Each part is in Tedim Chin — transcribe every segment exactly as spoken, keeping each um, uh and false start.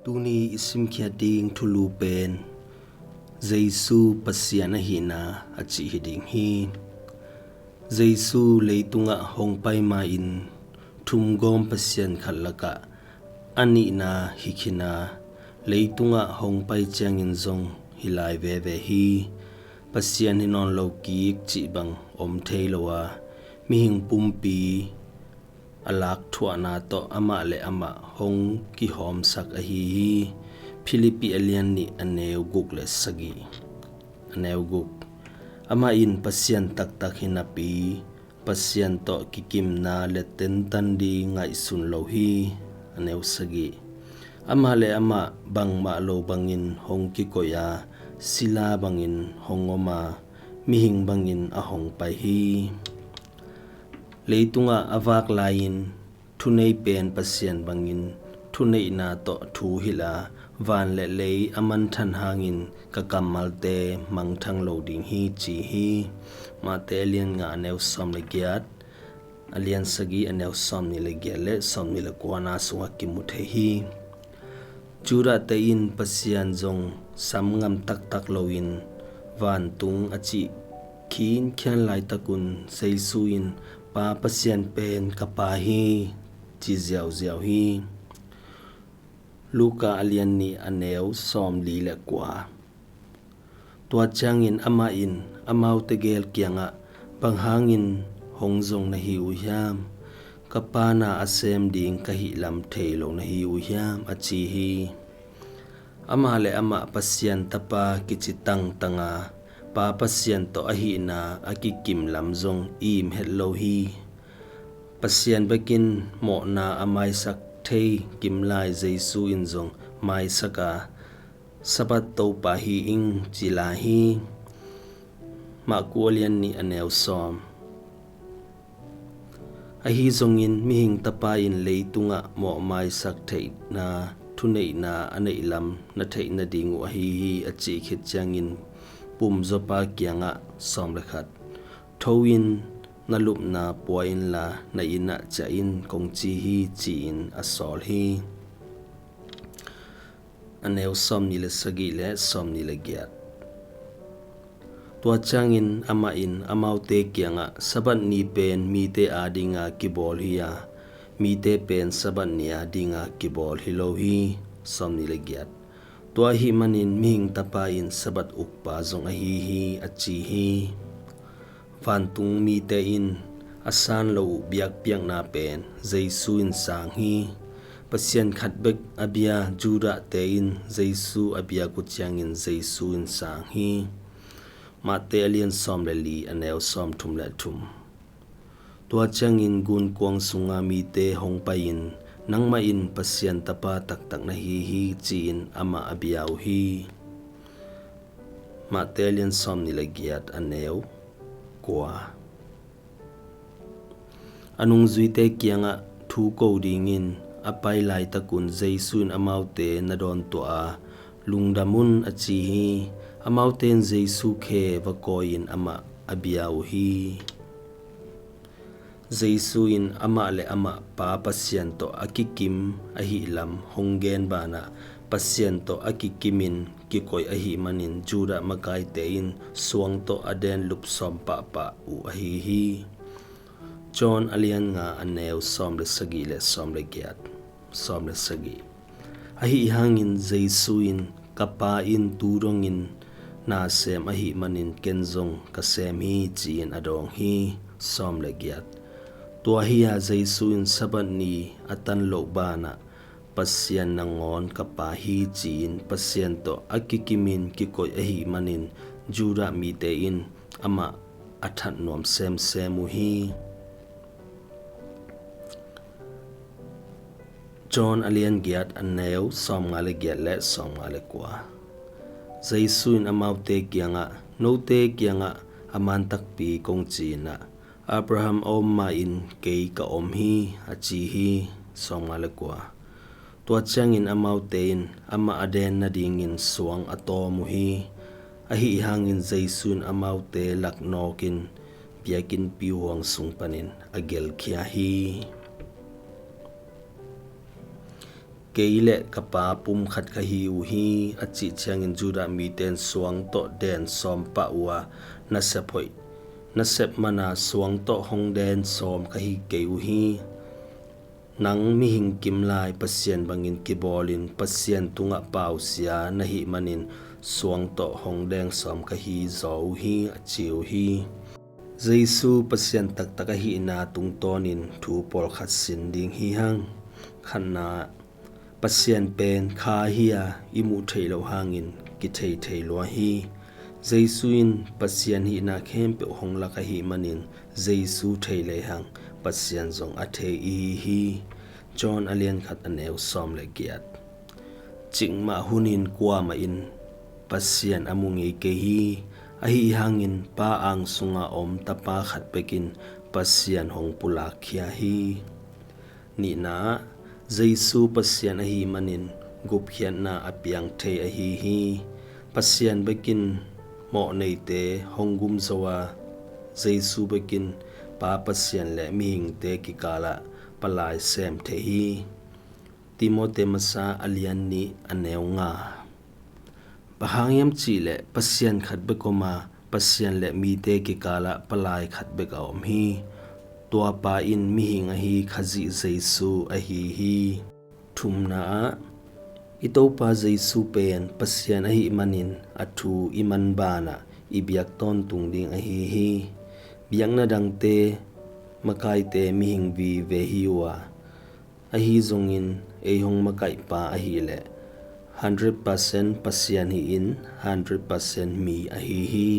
Tuni i simkhiat ding thulu pen Jesu Pasian ahihna a cih hi ding hi. Jesu leitungah hong pai ma-in thumgawm pasian khat lakah a nihna hi khin a, leitungah hong pai ciangin zong hi lai veve hi. Pasian hi nawn lo kik cih bang om thei lo a, mihing pumpi a lakthuahna tawh amah le amah hong kihawmsak ahi hi. Philippi a lian nih a neu guk le sagih. A neu guk. Amah in Pasian taktak hi napi, Pasian tawh kikimna le tentan ding ngaihsun lo hi. A neu sagih. Amah le amah bangmah lo bangin hong kikoih a, sila bangin hong om a, mihing bangin a hong pai hi. Leitungah a vak lai-in thunei pen Pasian bangin thuneihna tawh thu hilh a, van le lei a manthan hangin ka kammalte mangthang lo ding hi, ci hi. Mate a lian nga a neu sawm le giat, a lian sagih a neu sawm nih le giat le sawm nih le kuana sungah kimu thei hi. Judahte in Pasian zong sam ngam taktak loin vantung a cih khinkhian laitakun Jesu in Pa Pasian pen ka Pa hi, ci ziauziau hi. Luka a lian nih a neu sawm li le kua. Tua ciangin amah in amaute gel kiangah, bang hangin hong zong na hi uh hiam? Ka Pa na a sem ding ka hihlam thei lo na hi uh hiam? A ci hi. Amah le amah Pasian Tapa kici tangtang a, Pa Pasian tawh ahihna a kikim lam zong im het lo hi. Pasian bekin mawhna a maisak thei kimlai Jesu in zong maisak a, Sabbath Topa hi ing ci lai hi. Marku a lian nih a neu sawm. Ahi zongin mihing tapa in leitungah mawhmaisak theihna thuneihna a neihlam na theih nading uh ahi hi, a cih khit ciangin pumzawpa kiangah sawm le khat, tho in na lupna pua inla na innah ciah in kong ci hi, ci-in a sawl hi. A neu sawm nih le sagih le sawm nih le giat. Tua ciangin amah in amaute kiangah, Sabbath ni pen mite adinga kibawl hi a, mite pen Sabbath ni adinga kibawl hi lo hi. Sawm nih le giat. Tua ahih manin mihing tapa in Sabbath ukpa zong ahi hi, a ci hi. Vantung mite in a san lo uh biakpiakna pen Jesu in sang hi. Pasian khat bek a bia Judahte in Jesu a biak uh ciangin Jesu in sang hi. Mate a lian sawm le li a neu sawm thum le thum. Tua ciangin gunkuang sunga mite hong pai-in, nangmah in Pasian Tapa taktak na hi hi, ci-in amah a bia uh hi. Mate a lian sawm nih le giat a neu kua. A nungzuite kiangah thu ko dingin a pai laitakun Jesu in amaute na dawntuah a, lungdam un, a ci hi. Amaute in Jesu khe va kawi-in amah a bia uh hi. Jesu in amah le amah Pa Pasian tawh a kikim ahih lam hong gen banah, Pasian tawh a kikimin kikoih ahih manin Judah makaite in suang tawh a den lupsawm pahpah uh ahi hi. John a lian nga a neu sawm le sagih le sawm le giat. Sawm le sagih. Ahi hangin Jesu in, ka Pa in tu dongin na sem ahih manin ken zong ka sem hi, ci-in a dawng hi. Sawm le giat. Tua hi-a Jesu in Sabbath ni a tan loh banah, Pasian nangawn ka Pa hi, ci-in Pasian tawh a kikimin kikoih ahih manin Judah mite in amah a that nuam semsem uh hi. John a lian giat a neu sawm nga le giat le sawm nga le kua. Jesu in amaute kiangah, note kiangah a man takpi kong ci-inah, Abraham a om ma-in kei ka om hi, a ci hi. Sawm nga le kua. Tua ciangin amaute in amah a den nadingin suang a tawm uh hi. Ahi hangin Jesu in amaute laknawkin biakinnpi huang sung panin a gelkhia hi. Kei le ka Pa pumkhat ka hi uh hi, a cih ciangin Judah mite in suang tawh den sawm pah uh a, nasep hoih, nasep mana suang tawh hong den sawm ka hi kei uh hi. Nang mihing kimlai Pasian bangin kibawlin Pasian tungah pausia na hih manin suang tawh hong deng sawm ka hi zaw uh hi, a ci uh hi. Jesu Pasian taktak ahihna tungtawnin thu pawlkhat sin ding hi hang. Khatna, Pasian pen kha hi a, i muh theih loh hangin kithei thei lua hi. Jesu in Pasian hihna khempeuh hong lak ahih manin Jesu thei lehang Pasian zong a thei i hi hi. John a lian khat a neu sawm le giat. Cikmah hunin kuamah in Pasian a mu ngei kei hi. Ahi hangin Pa ang sunga om Tapa khat bekin Pasian hong pulakkhia hi. Nihna, Jesu Pasian ahih manin gupkhiatna a piang thei ahi hi. Pasian bekin mawhneite hong gumzo a, Jesu bekin Pa Pasian le mihingte kikalah palai sem thei hi. Timote masa a lian nih a neu nga. Bang hang hiam cihleh Pasian khat bek om a, Pasian le mite kikalah palai khat bek a om hi. Tua pa in mihing ahi Khazih Jesu ahi hi. Thumna ah, i Topa Jesu pen Pasian ahih manin a thu i man banah i biak tawntung ding ahi hi. Biakna dangte makaite mihing vive hi uh a, ahi zongin ei hong makaihpa ahileh hundred percent Pasian hi-in hundred percent mi ahi hi.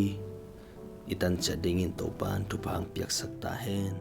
I tanciat dingin Topan thupha hong piaksak ta hen.